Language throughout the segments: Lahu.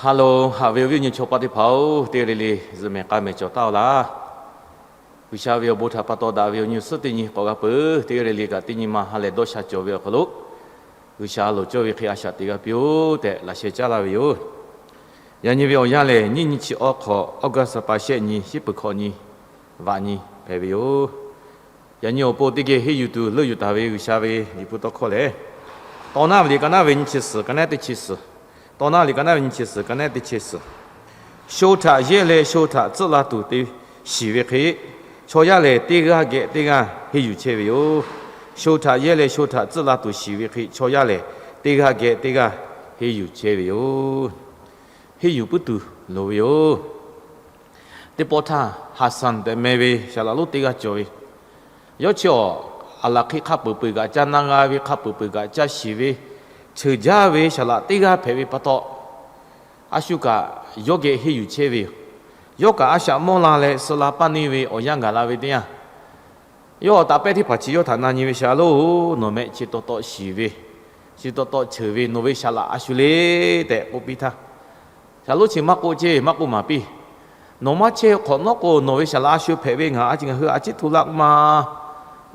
Hello, haꞈ ve awˬ viˉ awˬ nyi chaw paˆ teˇ hpaˍ-oˬ, teˇ g'aˇ le le zuhꞈ mehˍ k'aˇ mehˍ cawˬ taˍ-oˬ laˇ. G'uiˬsha ve awˬ bon htaꞈ pa taw daꞈ ve awˬ nyi awˬ suhˉ teˇ nyi k'awꞈ g'a peuˬ. Teˇ g'aˇ le le kaꞈ teˇ nyi ma ha lehˬ dawˇ sha cawˬ ve awˬ hk'aw lo, G'uiˬsha loˍ cawˇ ve hk'e a shaꞈ teꞈ g'a piˇ-oˬ tehꞈ laꞈ sheh caˉ laˇ ve yoˬ. Yaꞈ nyi ve awˬ yanˇ lehˬ, nyiˇ nyi chi awˬ hk'awꞈ August pa shehˆ nyi, shiˉ peuˬ hkawꞈ nyi, vaꞈ nyi hpehꞈ ve yoˬ. Yaꞈ nyi awˬ pon teˇ geh henˇ yuˬ tuˬ leuˆ yuˬ taˍ ve G'uiˬsha ve liꞈ hpu tawˇ hkawˇ lehˬ, Tawˇ naˉ ve liꞈ ka naˉ ve nyiˇ chi suhˍ, ka naˉ teˇ chi suhˍ, Tawˇ naˉ liꞈ ka naˉ ve nyiˇ chi suhˍ, ka naˉ teˇ chi suhˍ. Sho htaꞈ yehˇ leh sho htaꞈ tcuhˆ la tuˬ te shiˍ ve hk'e, chaw yaˇ lehˬ teˇ g'aˇ geh teˇ g'aˇ henˇ yuˬ chehˇ ve yoˬ. Sho htaꞈ yehˇ leh sho htaꞈ tcuhˆ la tuˬ shiˍ ve hk'e, chaw yaˇ lehˬ teˇ g'aˇ geh teˇ g'aˇ henˇ yuˬ chehˇ ve yoˬ. Henˇ yuˬ puiˉ tuˬ loˍ ve yoˬ. Teˇ pawˆ htaˇ Haˍsanˍ tehꞈ meh ve saˍlaꞈ lonˉ teˇ g'aˇ cawˬ ve, yawˇ chi awˬ, aˬ laˬ hk'e hk'a peuˬ peuˬ kaꞈ ca na g'a ve, hk'a peuˬ peuˬ kaꞈ ca shiˍ ve, ceuˬ jaˇ ve saˍlaꞈ teˇ g'aˇ hpehꞈ ve pa taw, a shu kaꞈ yawˇ geh henˇ yuˬ chehˇ ve yoˬ. Yawˇ kaꞈ a shaꞈ mawˇ la leh suh la paˇ neˇ ve awˬ yanˇ gaˬ la ve teˇ yanˇ, yawˇ awˬ taꞈ pehˇ teˇ hpaˍ chi yawˇ htaꞈ na nyi ve, Saˍlaꞈ-oˬ, nawˬ meh chi taw taw shiˍ ve, chi taw taw ceuˬ ve nawˬ ve saˍlaꞈ a shu le tehꞈ k'oˆ piˇ htaˇ, Saˍlaꞈ-oˬ, chi maˇ k'oˆ ceˇ, maˇ k'oˆ maˍ piˇ. Nawˬ maˇ chehˇ hk'awꞈ nawˉ k'o, nawˬ ve saˍlaꞈ a shu hpehꞈ ve ngaˬ a ciˉ ngaˬ hui a ciˉ hto laˇ k'oˆ ma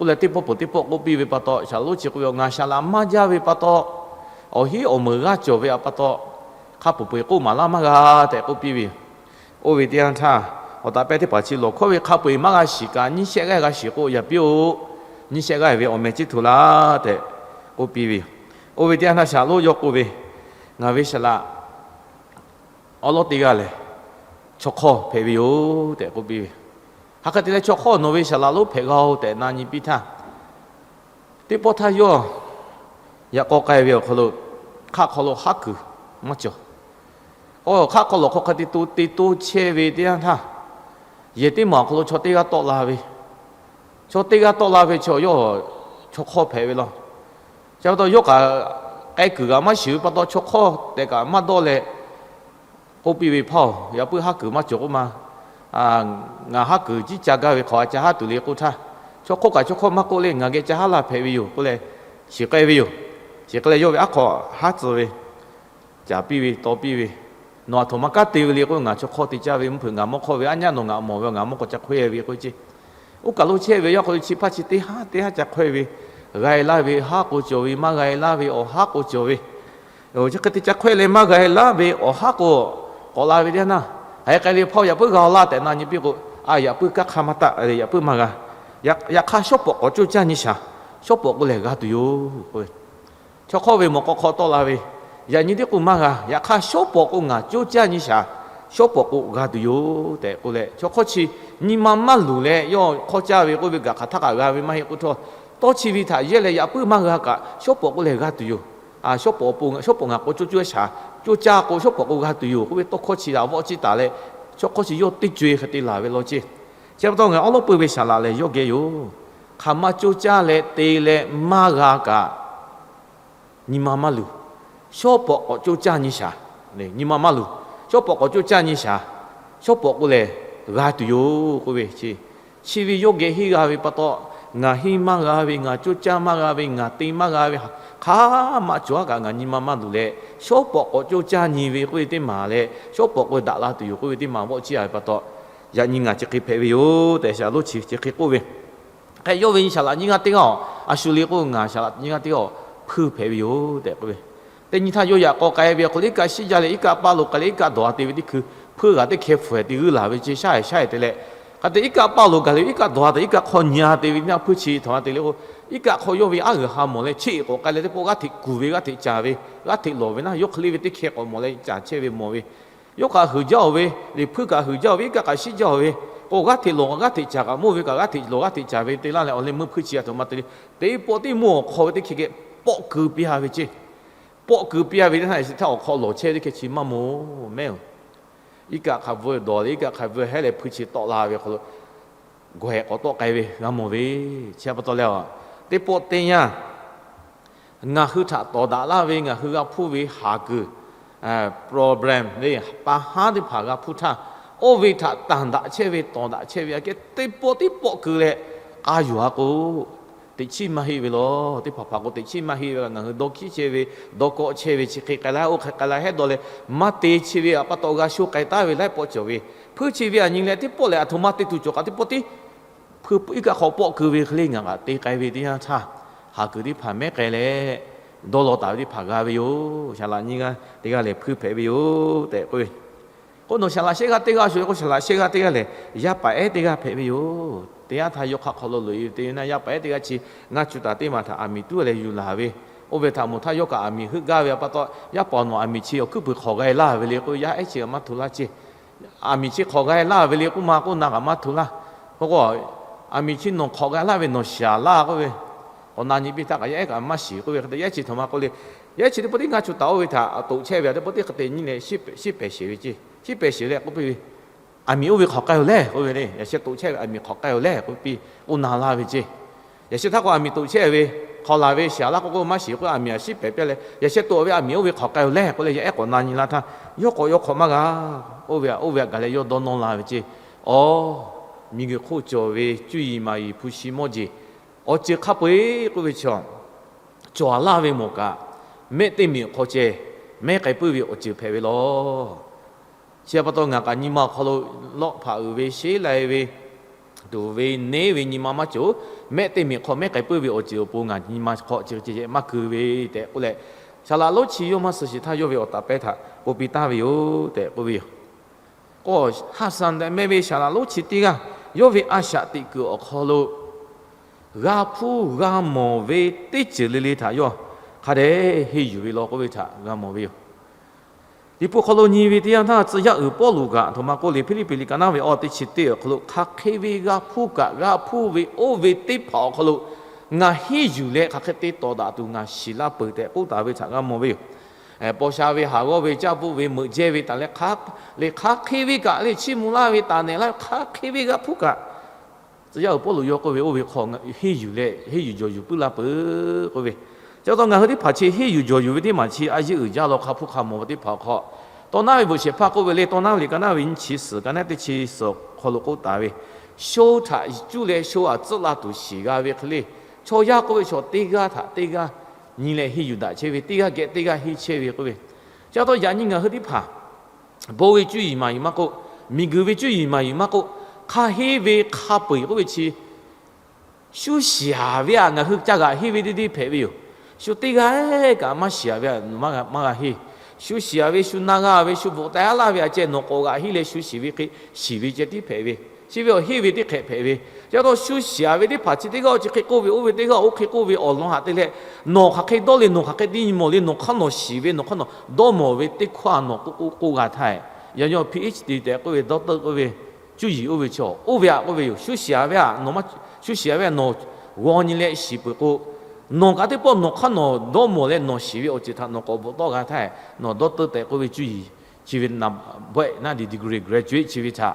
k'oˆ leh, teˇ pawˆ peuˬ teˇ pawˆ k'oˆ piˇ ve pa taw, Saˍlaꞈ-oˬ, chi k'oˆ ve, Ngaˬ saˍlaꞈ maˇ jaˇ ve pa taw, awˬ hinˉ awˬ meunˍ g'aˇ cawˬ ve pa taw, hk'a peuˬ peuˬ k'oˆ maˍ laˇ maˇ g'a tehꞈ k'oˆ piˇ ve yoˬ. Oˇ ve teˇ yanˇ htaˇ, awˬ taꞈ pehˇ teˇ hpaˍ chi lawˬ hkawˇ ve, Hk'a peu-eˬ maˇ g'a shiˍ kaꞈ nyiˇ shehˆ g'aˇ g'a shiˍ k'o, yaꞈ piˇ-oˆ. Nyiˇ shehˆ g'aˇ ve awˬ meh ciˉ hto laˇ tehꞈ k'oˆ piˇ ve yoˬ. Oˇ ve teˇ yanˇ htaˇ Saˍlaꞈ-oˬ, yawˇ k'oˆ ve, Ngaˬ ve saˍlaꞈ awˉ lawˉ teˇ g'aˇ lehˬ, chaw hk'awˇ hpehꞈ ve yoˬ tehꞈ k'oˆ piˇ ve. Hk'aˬ hk'e te leh chaw hk'awˇ nawˬ ve saˍlaꞈ lonˉ hpehꞈ g'a-oˬ tehꞈ na nyi piˇ htaˇ, teˇ pawˆ htaˇ yawˇ yaꞈ k'aw k'ai ve awˬ hk'aw lo, hk'aˆ hk'aw lo haˉ kuiˬ maˇ cawˬ. Oˇ hk'aˆ hk'aw lo hk'aw hk'a te to te to chehˇ ve teˇ yanˇ htaˇ, yehˬ teˇ maˬ awˬ hk'aw lo chaw teˇ g'aˇ tawˆ la ve, chaw teˇ g'aˇ tawˆ la ve chi yawˇ chaw hk'awˇ hpehꞈ ve law. Chi pa taw yawˇ kaꞈ k'ai kuiˬ kaꞈ maˇ shiˍ ve pa taw, chaw hk'awˇ tehꞈ kaꞈ maˇ dawˇ leh, k'oˆ piˇ ve, Hpaˇ-oˬ, yaꞈ puiˉ haˉ kuiˬ maˇ cawˬ k'oˆ ma. Ngaˬ haˉ kuiˬ ciˉ ca gaˇ ve hk'awꞈ a ca haˉ tuˬ le k'oˆ htaˇ, chaw hk'awˇ kaꞈ chaw hk'awˇ maˇ k'oˆ le, Ngaˬ geh ca haˉ laˇ hpehꞈ ve yoˬ k'oˆ leh, shiˍ k'ai ve yoˬ. Shiˍ k'ai leh yawˇ ve aˉ hk'aw haˉ tcuh ve, caˍ piˇ ve, taw piˇ ve, Nawˬ aˬ htoꞈ ma kanˉ te ve le k'o, ngaˬ chaw hk'awˇ te caˇ ve, mvuhˇ hpeuꞈ ngaˬ mawˇ hk'awˇ ve, aˉ nyaˇ nawˬ ngaˬ mawˬ ve, ngaˬ mawˇ k'awꞈ ca hk'awehˇ ve k'oˆ ve ceˇ. Oˇ kaˬ lo chehˇ ve yaˇ hk'aw lo chi hpaˇ chi teˇ haˉ teˇ haˉ ca hk'awehˇ ve, g'a e laˇ ve haˉ k'o cawˬ ve, maˇ g'a e laˇ ve awˬ haˉ k'o cawˬ ve, chi hk'e te ca hk'awehˇ leh maˇ g'a e laˇ ve awˬ haˉ k'o k'awꞈ la ve teˇ yanˇ htaˇ, Haiˬ k'ai le hpaˇ, yaꞈ puiˉ g'a-oˬ laˇ tehꞈ na nyi piˇ k'o, A, yaꞈ puiˉ kanˉ hk'aˇ maˇ taˆ, yaꞈ puiˉ maˇ g'a. Yaꞈ hk'aˇ shawˉ pawˍ k'awꞈ coˇ caˇ nyi shaˍ, shawˉ pawˍ k'o lehˬ g'a tuˬ yoˬ k'o ve. Chaw hk'awˇ ve mawˬ k'aw hk'aw tawˆ la ve, yaꞈ nyi tiˉ k'o maˇ g'a. Yaꞈ hk'aˇ shawˉ pawˍ k'o ngaˬ coˇ caˇ nyi shaˍ, shawˉ pawˍ k'o g'a tuˬ yoˬ tehꞈ k'oˆ leh, chaw hk'awˇ chi nyi ma maˇ luˬ leh yawˇ hk'awˇ caˇ ve k'oˆ ve, gaˬ hk'aˬ htaˇ kaꞈ g'a ve maˇ heˆ k'oˆ htawˇ, tawˇ chi ve htaꞈ yehˇ leh yaꞈ puiˉ maˇ g'a kaꞈ, shawˉ pawˍ k'o lehˬ g'a tuˬ yoˬ. Shawˉ pawˍ ngaˬ k'o coˇ coˇ shaˍ, coˇ caˇ k'o shawˉ pawˍ k'o g'a tuˬ yoˬ k'oˆ ve tawˇ hkawˇ chi htaꞈ vawˆ ciˇ taˍ leh, chaw hk'awˇ chi yawˇ teˇ co e hk'e te laˬ ve law ceˇ. Chi pa taw ngaˬ awˉ lawˉ peuˬ ve saˍlaꞈ lehˬ yawˇ geh yoˬ. Hk'aˬ ma coˇ caˇ leh te leh maˇ g'a kaꞈ, nyi ma maˇ luˬ. Shawˉ pawˍ k'awꞈ coˇ caˇ nyi shaˍ. Nyi ma maˇ luˬ. Shawˉ pawˍ k'awꞈ coˇ caˇ nyi shaˍ. Shawˉ pawˍ k'o lehˬ g'a tuˬ yoˬ k'oˆ ve chi. Chi ve yawˇ geh henˇ g'a ve pa taw, ngaˬ henˇ maˇ g'a ve, ngaˬ coˇ caˇ maˇ g'a ve, ngaˬ te maˇ g'a ve, hk'aˬ ma cawˬ-aˉ kaꞈ ngaˬ nyi ma maˇ luˬ leh, shawˉ pawˍ k'awꞈ coˇ caˇ nyi ve k'oˆ ve teˇ maˬ leh, shawˉ pawˍ k'o daꞈ la tuˬ yoˬ k'oˆ ve teˇ maˬ vawˆ ciˇ a ve pa taw, yaꞈ nyi ngaˬ chi hk'e hpehꞈ ve yoˬ tehꞈ, saˍlaꞈ lonˉ chi chi hk'e k'oˆ ve. Hk'e yawˇ ve nyi saˍlaꞈ nyiˇ g'aˇ teˇ g'aˇ-oˬ, a shu le k'o ngaˬ saˍlaꞈ nyiˇ g'aˇ teˇ g'aˇ-oˬ, hpuiˇ hpehꞈ ve yoˬ tehꞈ k'oˆ ve. Teˇ nyi htaˇ yawˇ yaꞈ k'aw k'ai ve awˬ hk'aw lo iˉ kaˆ shiˉ jaˇ leh iˉ kaˆ paˇ lo k'ai leh iˉ kaˆ dawˬ-a te ve teˇ hkui, hpuiˇ g'aˬ teˇ hkeh hpfuhˇ-e te g'uiˇ laˬ ve ceˇ, shaˉ-e shaˉ-e te leh, hk'a te iˉ kaˆ paˇ lo gaˬ leh iˉ kaˆ dawˬ-a te, iˉ kaˆ hk'aw nyi-a te ve teˇ hpuiˇ chi htaꞈ ma te le k'o, iˉ kaˆ hk'aw yawˇ ve aˉ g'uiˬ ha mawˬ leh cheˇ k'awꞈ k'ai leh teˇ pawˆ g'aˇ hteꞈ kuˬ ve, g'aˇ hteꞈ caˍ ve, g'aˇ hteꞈ lawˬ ve naˉ, yawˇ hk'e le ve teˇ hkeh k'awꞈ mawˬ leh caˍ chehˇ ve mawˬ ve, yawˇ kaꞈ huiˍ jaˇ-oˬ ve, liꞈ hpuiˇ kaꞈ huiˍ jaˇ-oˬ ve, iˉ kaˆ kaꞈ shiˉ jaˇ-oˬ ve, k'o g'aˇ hteꞈ lawˬ g'aˇ hteꞈ caˍ kaꞈ mawˇ ve kaꞈ g'aˇ hteꞈ lawˬ g'aˇ hteꞈ caˍ ve te laˇ leh awˬ leh meuˇ hpuiˇ chi a htoꞈ ma te le, teˇ pawˆ tiˉ mawˇ awˬ hk'aw ve teˇ hkeh geh pawˆ keu piˇ-a ve ceˇ. Pawˆ keu piˇ-a ve teˇ htaˇ, chi htaˇ awˬ hk'aw lawˬ chehˇ ve teˇ hkeh chi maˇ mawˬ mehˉ-oˬ. Iˉ kaˆ hk'a bvuhˇ dawˬ leh iˉ kaˆ hk'a bvuhˇ hehˉ leh hpuiˇ chi tawˆ la ve hk'aw lo, gawˬ hehꞈ k'awꞈ tawˆ k'ai ve g'a mawˬ ve. Chi pa taw leh, teˇ pawˆ teˇ yanˇ ngaˬ hui htaꞈ tawˍ daꞈ laˇ ve, ngaˬ hui g'a hpuˇ ve haˍ kuiˬ, problem le, pa haˉ teˇ hpaˍ g'a hpuˇ htaˇ, oˇ ve htaꞈ tanˬ daꞈ chehˇ ve, tawˍ daꞈ chehˇ ve aꞈ kehˉ teˇ pawˆ teˇ pawˆ keu leh k'a yuˬ-a k'o, teꞈ chiˉ maˇ heˆ ve law. Teˇ hpaˍ hpaˍ k'o teꞈ chiˉ maˇ heˆ ve, ngaˬ hui dawˇ hkiˉ chehˇ ve, dawˇ kawˆ chehˇ ve, chi hk'e k'ai la, oˇ hk'e k'ai la hehˉ dawˇ leh, maˇ te chi ve htaꞈ pa taw g'a sho k'ai taˍ ve laiˉ pawˆ cawˬ ve, hpuiˇ chi ve aꞈ nyi leh teˇ pawˆ lehˬ, aˬ htoꞈ ma te tuˬ cawˬ kaꞈ teˇ pawˆ tiˉ hpuiˇ iˉ kaˆ hk'aw pawˆ keu ve hk'e le ngaˬ kaꞈ te k'ai ve teˇ yanˇ htaˇ, haˍ kuiˬ teˇ hpaˍ mehˉ k'ai leh, dawˇ law taˍ ve teˇ hpaˍ g'a ve yoˬ. Saˍ laꞈ nyiˇ g'aˇ teˇ g'aˇ lehˬ hpuiˇ hpehꞈ ve yoˬ tehꞈ k'oˆ ve. K'o, nawˬ saˍ laꞈ shehˆ g'aˇ teˇ g'aˇ sho k'o, saˍ laꞈ shehˆ g'aˇ teˇ g'aˇ lehˬ, yaˇ paˍ ehˉ teˇ g'aˇ hpehꞈ ve yoˬ. Teˇ yanˇ htaˇ yawˇ hk'aˆ hk'aw lo loꞈ e ve te ve na, yaˇ paˍ ehˉ teˇ g'aˇ chi ngaˇ cu taˍ teˇ maˬ htaꞈ aˬ miˍ tuˉ leh yuˬ laˬ ve. Oˇ ve htaꞈ moˍ htaˇ yawˇ kaꞈ aˬ miˍ heuˆ gaˇ ve pa taw, yaˇ paˍ nawˬ aˬ miˍ chi awˬ hkuiˉ puiˍ hk'awꞈ g'a e laˇ ve le k'o, yaˇ ehˉ chi maˇ hto laˇ ceˇ. Aˬ miˍ chi hk'awꞈ g'a e laˇ ve le k'oˆ ma k'oˆ na kaꞈ maˇ hto laˇ. K'o k'o, aˬ miˍ chi nawˬ hk'awꞈ g'a laˇ ve nawˬ shiˍ laˇ k'oˆ ve, k'awꞈ na nyi piˇ htaˇ kaꞈ yaˇ ehˉ kaꞈ maˇ shiˍ k'oˆ ve hk'e te, yaˇ ehˉ chi htaꞈ ma k'oˆ le. Yaˇ ehˉ chi teˇ pawˆ tiˉ ngaˇ cu taˍ oˇ ve htaꞈ toꞈ chehˇ ve teˇ pawˆ tiˉ hk'e te nyi leh, shiˉ pehˍ shiˍ ve ceˇ. Shiˉ pehˍ shiˍ leh k'oˆ piˇ ve, Aˬ miˍ oˇ ve hk'awꞈ k'ai-oˬ lehˬ k'oˆ ve le. Yaꞈ sheh toꞈ chehˇ ve aˬ miˍ hk'awꞈ k'ai-oˬ lehˬ k'oˆ piˇ, k'oˆ na laˇ ve ceˇ. Yaꞈ sheh htaˇ k'o aˬ miˍ toꞈ chehˇ ve, hk'awꞈ laˬ ve shiˍ laˇ k'oˆ k'o maˇ shiˍ k'o, aˬ miˍ aˬ shiˉ pehˍ piˇ leh, yaꞈ sheh toꞈ ve aˬ miˍ oˇ ve hk'awꞈ k'ai-oˬ lehˬ k'oˆ leh yaˇ ehˉ k'awꞈ na nyi laˇ htaˇ, yawˇ k'awꞈ yawˇ hk'awꞈ maˇ g'a. Oˇ ve aꞈ oˇ ve aꞈ gaˬ leh yawˇ dawˇ nawˇ la ve ceˇ. Awˬ, miˬguiˬ hk'oˆ cawˬ ve cuˇ yiˍ maˍ yiˍ hpu shi mawˇ jeˬ, awˬ ceuˬ hk'a peu-eˬ k'oˆ ve chaw, cawˬ laˇ ve mawˬ kaꞈ, mehˆ teˇ miˬ awˬ hk'aw ceh mehˉ k'ai puiˉ ve awˬ ceuˬ hpehꞈ ve law. Chi pa taw ngaˬ kaꞈ nyi ma awˬ hk'aw lo lawˆ hpaꞈ uiˍ ve, sheˉ lai ve, tuˍ ve, neˉ ve nyi ma maˇ cawˬ. Mehˆ teˇ miˬ hk'aw mehˉ k'ai puiˉ ve awˬ ceuˬ awˬ pon ngaˬ nyi ma hk'aw ceh ceh maˇ keu ve tehꞈ k'oˆ leh, saˍ laꞈ lonˉ chi yawˇ maˇ suh shiˍ htaˇ yawˇ ve awˬ taˍ pehˇ htaꞈ k'oˆ piˇ taˍ ve yoˬ tehꞈ k'oˆ ve yoˬ. K'o, Haˍsaˍnˍ tehꞈ meh ve saˍ laꞈ lonˉ chi teˇ g'aˇ, yawˇ ve a shaꞈ teꞈ kuiˬ awˬ hk'aw lo g'a hpuˇ g'a mawˬ ve teˇ ceuˬ le le htaꞈ yawˇ hk'a dehꞈ henˇ yuˬ ve law k'oˆ ve htaꞈ g'a mawˬ ve yoˬ. Liꞈ hpu hk'aw lo nyi ve teˇ yanˇ htaˇ, tcuh yaˇ uiˍ Pawˇluꞈ kaꞈ htoꞈ ma k'oˆ le, Hpiˇliˇpiˆ liꞈ ka naˉ ve awˇ teˇ chi teˇ awˬ hk'aw lo hk'aˬ hk'e ve g'a hpuˇ kaꞈ g'a hpuˇ ve oˇ ve teˇ hpaˍ awˬ hk'aw lo ngaˬ henˇ yuˬ leh hk'aˬ hk'e te tawˍ daꞈ tuˬ ngaˬ shiˍ laˇ peuˬ tehꞈ k'oˆ taˍ ve htaꞈ g'a mawˬ ve yoˬ. Paw sha ve, haˍ g'awˇ ve, caˇ bvuhˆ ve, meuꞈ jehˇ ve, taˍ leh hk'aˬ hk'e ve kaꞈ le chiˇ mvuh laˇ ve, taˍ nehˬ laˇ ve, hk'aˬ hk'e ve g'a hpuˇ kaꞈ, tcuh yaˇ uiˍ Pawˇluꞈ yawˇ k'oˆ ve, oˇ ve hk'aw henˇ yuˬ leh henˇ yuˬ jawˬ yuˬ puiˉ laˇ peuˬ k'oˆ ve. Chi pa taw ngaˬ hui teˇ hpaˍ chi henˇ yuˬ jawˬ yuˬ ve teˇ maˬ chi a yeˇ uiˍ jaˇ law hk'a hpuˇ hk'a mawˬ ve teˇ hpaˍ awˬ hk'aw, Tawˇ naˉ ve bvuhꞈ shehˍ hpaˇ k'oˆ ve le, Tawˇ naˉ ve liꞈ ka naˉ ve nyiˇ chi suhˍ, ka naˉ teˇ chi suhˍ awˬ hk'aw lo k'oˆ taˍ ve, sho htaꞈ cuˇ leh sho aꞈ tcuhˆ la tuˬ shiˍ g'a ve hk'e le, chaw yaˇ k'oˆ ve chaw teˇ g'aˇ htaꞈ teˇ g'aˇ nyi leh henˇ yuˬ daꞈ chehˇ ve, teˇ g'aˇ geh teˇ g'aˇ henˇ chehˇ ve k'oˆ ve. Chi pa taw yaꞈ nyi ngaˬ hui teˇ hpaˍ bon ve cuˇ yiˍ maˍ yuˬ maˇ k'oˆ, miˬguiˬ ve cuˇ yiˍ maˍ yuˬ maˇ k'oˆ, hk'a henˇ ve hk'a peu-eˬ k'oˆ ve chi shu shiˍ-aˍ ve aꞈ ngaˬ hui ca g'aꞈ henˇ ve teˇ deˇ hpehꞈ ve yoˬ. Shu teˇ g'aˇ kaꞈ maˇ shiˍ-aˍ ve aꞈ maˇ g'a henˇ. Shu shiˍ-aˍ ve, shu na g'a ve, shu bvuhꞈ taˍ laˇ ve aꞈ ceh nawˬ k'awꞈ g'aꞈ henˇ leh shu shiˍ ve hk'e shiˍ ve ceh tiˉ hpehꞈ ve, chi ve awˬ henˇ ve teˇ hk'ehꞈ hpehꞈ ve. Chi pa taw shu shiˍ-aˍ ve teˇ hpaˍ chi teˇ g'aˇ chi hk'e k'oˆ ve, oˇ ve teˇ g'aˇ oˇ hk'e k'oˆ ve awˬ lawn haꞈ te leh, nawˬ hk'aˬ hk'e dawˇ le, nawˬ hk'aˬ hk'e te nyi mawˬ le, nawˬ hk'aˇ nawˬ shiˍ ve, nawˬ hk'aˇ nawˬ dawˇ mawˬ ve teˇ hkawˇ nawˬ k'oˆ k'oˆ g'a htaˇ, yaꞈ nyi awˬ PhD tehꞈ k'oˆ ve doctor k'oˆ ve, cuˇ yiˍ oˇ ve chaw oˇ ve aꞈ k'oˆ ve yoˬ. Shu shiˍ-aˍ ve aꞈ nawˬ maˇ, shu shiˍ-aˍ ve aꞈ nawˬ g'aw nyi leh shiˍ peuˬ k'o, nawˬ kaꞈ teˇ pawˆ nawˬ hk'aˇ nawˬ dawˇ mawˬ leh nawˬ shiˍ ve awˬ ceuˬ htaꞈ nawˬ k'awꞈ bvuhꞈ tawˆ g'a htaˇ, nawˬ doctor tehꞈ k'oˆ ve cuˇ yiˍ chi ve naˍ bawehˆ naˉ degree graduate chi ve htaꞈ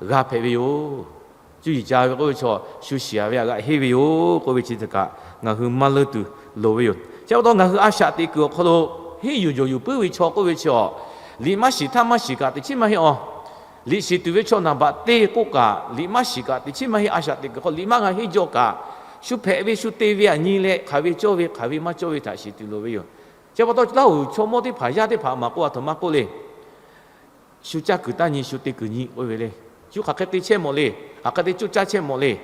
g'a hpehꞈ ve yoˬ. Cuˇ yiˍ ca ve k'oˆ ve chaw shu shiˍ-aˍ ve aꞈ g'aꞈ henˇ ve yoˬ k'oˆ ve chi htaꞈ kaꞈ ngaˬ hui maˇ leunˇ tuˬ loˍ ve yoˬ. Chi pa taw ngaˬ hui a shaꞈ teꞈ kuiˬ awˬ hk'aw lo henˇ yuˬ jawˬ yuˬ puiˉ ve chaw k'oˆ ve chi, liꞈ maˇ shiˍ htaˇ maˇ shiˍ kaꞈ teꞈ chiˉ maˇ henˇ-aˬ. Liꞈ shiˍ tuˬ ve chaw naˍ baꞈ teˇ k'oˆ kaꞈ, liꞈ maˇ shiˍ kaꞈ teꞈ chiˉ maˇ henˇ. A shaꞈ teꞈ kuiˬ hk'aw liꞈ maˇ g'a henˇ jaw kaꞈ, shu hpehꞈ ve shu te ve aꞈ nyi leh hk'aˬ ve cawˇ ve hk'aˬ ve maˇ cawˇ ve htaꞈ shiˍ tuˬ loˍ ve yoˬ. Chi pa taw Laˇ huˍ chaw mawˇ teˇ hpaˍ yaˇ teˇ hpaˍ maˍ k'oˆ a htoꞈ ma k'oˆ le. Shu caˇ kuiˬ taˇ nyi, shu te kuiˬ nyi k'oˆ ve le. Shu hk'aˬ hk'e te chehˇ mawˬ le, hk'aˬ hk'e te coˇ caˇ chehˇ mawˬ le.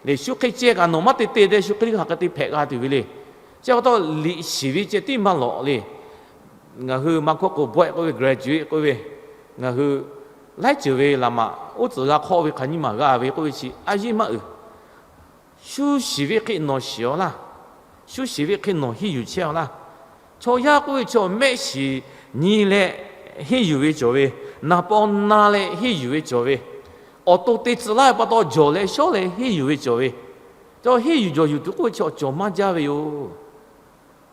Le shu hk'e ceh kaꞈ nawˬ maˇ te te deh, shu hk'e le hk'aˬ hk'e te hpehꞈ g'a tuˬ ve le. Chi pa taw liꞈ shiˍ ve ceh tiˉ maˇ lawꞈ le. Ngaˬ hui maˇ hkawˇ k'o bawehˆ k'oˆ ve, graduate k'oˆ ve, ngaˬ hui laiˉ ceuˬ ve laꞈ maꞈ uˉ tcuhˍ g'a hk'awˆ ve hk'aˬ nyi maˬ g'a ve k'oˆ ve chi a yeˇ maˇ uiˍ. Shu shiˍ ve hk'e nawˬ shiˍ-aw laˇ. Shu shiˍ ve hk'e nawˬ henˇ yuˬ chehˇ-aw laˇ. Chaw yaˇ k'oˆ ve chaw mehˆ shiˍ nyi leh henˇ yuˬ ve cawˬ ve, naˍ paw na leh henˇ yuˬ ve cawˬ ve, awˬ to te tcuh laˇ ve pa taw jawˬ leh shawˉ leh henˇ yuˬ ve cawˬ ve, chaw henˇ yuˬ jawˬ yuˬ tuˬ k'oˆ ve chaw cawˬ maˇ jaˇ ve yoˬ.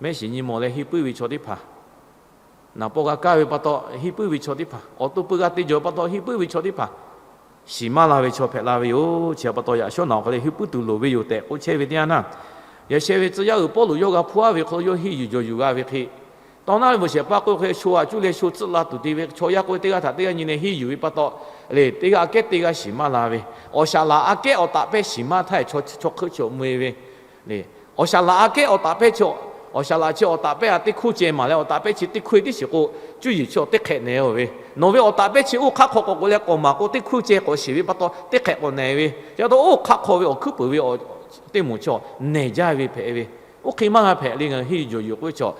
Mehˆ shiˍ nyi mawˬ leh henˇ puiˉ ve chaw teˇ hpaˍ, naˍ paw g'a kaˇ ve pa taw henˇ puiˉ ve chaw teˇ hpaˍ, awˬ to peu g'a te jawˬ pa taw henˇ puiˉ ve chaw teˇ hpaˍ shiˍ maˇ la ve chaw hpehꞈ la ve yoˬ. Chi pa taw yaꞈ shawˉ naˬ awˬ hk'aw leh henˇ puiˉ tuˬ loˍ ve yoˬ tehꞈ k'oˆ chehˇ ve teˇ yanˇ htaˇ, yaꞈ sheh ve tcuh yaˇ uiˍ Pawˇluꞈ yawˇ g'a hpuˇ-a ve hk'aw lo yawˇ henˇ yuˬ jawˬ yuˬ g'a ve hk'e, Tawˇ naˉ ve bvuhꞈ shehˍ hpaˇ k'oˆ ve hk'e sho aꞈ cuˇ leh sho tcuhˆ la tuˬ te ve chaw yaˇ k'oˆ ve teˇ g'aˇ htaꞈ teˇ g'aˇ nyi leh henˇ yuˬ ve pa taw, le teˇ g'aˇ aꞈ kehˉ teˇ g'aˇ shiˍ maˇ la ve, awˬ shaˍ laꞈ aꞈ kehˉ awˬ taꞈ pehˇ shiˍ maˇ htaˇ, chaw hk'euˆ chaw mvuh-e ve, le Awˬ shaˍ laꞈ aꞈ kehˉ awˬ taˍ pehˇ chi, awˬ shaˍ laꞈ chi awˬ taˍ pehˇ a teˇ hkuˇ ceh maˍ leh, awˬ taˍ pehˇ chi teˇ hkui tiˉ shiˍ k'o, cuˇ yiˍ chi teˇ hk'ehꞈ nehˬ-oˬ ve. Nawˬ ve awˬ taˍ pehˇ chi oˇ hk'aˇ hk'aw k'awꞈ k'oꞈ leh k'awꞈ maˍ k'o, teˇ hkuˇ ceh k'awꞈ shiˍ ve pa taw teˇ hk'ehꞈ k'awꞈ nehˬ ve. Chi pa taw oˇ hk'aˇ hk'aw ve awˬ hkuiˉ peuˍ ve awˬ teˇ moˍ chi nehˬ jaˇ ve hpehꞈ ve. Oˇ hk'e maˇ g'a hpehꞈ le. Ngaˬ hui henˇ yuˬ jawˬ yuˬ k'oˆ ve chaw,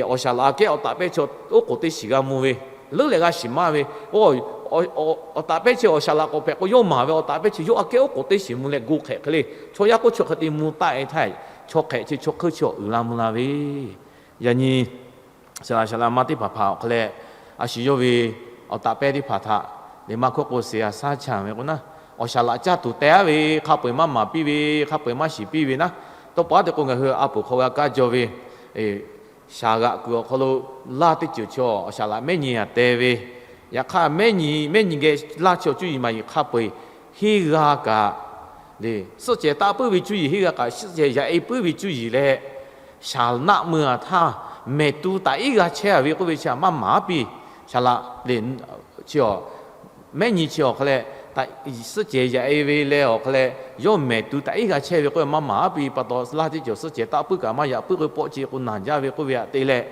awˬ shaˍ laꞈ aꞈ kehˉ awˬ taˍ pehˇ chi oˉ k'oˍ teˇ shiˍ g'a mvuh ve, leuˉ leh g'a shiˍ maˇ ve. Awˬ taˍ pehˇ chi awˬ shaˍ laꞈ k'awꞈ hpehꞈ k'o, yawˇ maˍ ve awˬ taˍ pehˇ chi yawˇ aꞈ kehˉ oˉ k'oˍ teˇ shiˍ mvuh leh gu hk'ehꞈ hk'e le. Chaw yaˇ k'oˆ chi hk'e te mvuh taˆ-e htaˇ, chaw hk'ehꞈ chi chaw hk'euˇ chi awˬ uiˍ la mvuh la ve. Yaꞈ nyi shaˍ laꞈ shaˍ laꞈ ma teˇ hpaˍ hpaˍ awˬ hk'a leh, a shu yawˇ ve awˬ taˍ pehˇ teˇ hpaˍ htaꞈ leh maˇ hkawˇ k'o, seˍ a shaˉ chaˇ ve k'o naˉ, awˬ shaˍ laꞈ caˇ tuˬ teh aˉ ve, hk'a peu-eˬ maˇ maˍ piˇ ve, hk'a peu-eˬ maˇ shiˍ piˇ ve naˉ. Tawˇ pa teˇ k'o ngaˬ hui a poˍ hk'aw g'a kaˇ jaw ve shaˍ g'aꞈ kuiˬ awˬ hk'aw lo laˇ teˇ ceuˬ chaw awˬ shaˍ laꞈ mehˉ nyi aꞈ teh ve. Yaꞈ hk'aˇ mehˉ nyi mehˉ nyi geh laˇ chaw cuˇ yiˍ maˍ yiˍ hk'a peu-eˬ henˇ g'a kaꞈ, suhˆ cehˬ taˆ puiˉ ve cuˇ yiˍ henˇ g'a kaꞈ, suhˆ cehˬ yaꞈ e puiˉ ve cuˇ yiˍ leh, shaˍ naˆ mui-a htaˇ mehˍ tu taꞈ iˉ g'a chehˇ-a ve k'oˆ ve chi htaꞈ maˇ maˍ piˇ. Shaˍ laꞈ le chi a mehˉ nyi chi awˬ hk'a leh, suhˆ cehˬ yaꞈ e ve leh awˬ hk'a leh, yawˇ mehˍ tu taꞈ iˉ g'a chehˇ ve k'oˆ maˇ maˍ piˇ pa taw, laˇ teˇ ceuˬ suhˆ cehˬ taˆ puiˉ kaꞈ maˇ yaꞈ puiˉ k'o, pawˆ ce k'o naˬ jaˇ ve k'oˆ ve htaꞈ te leh,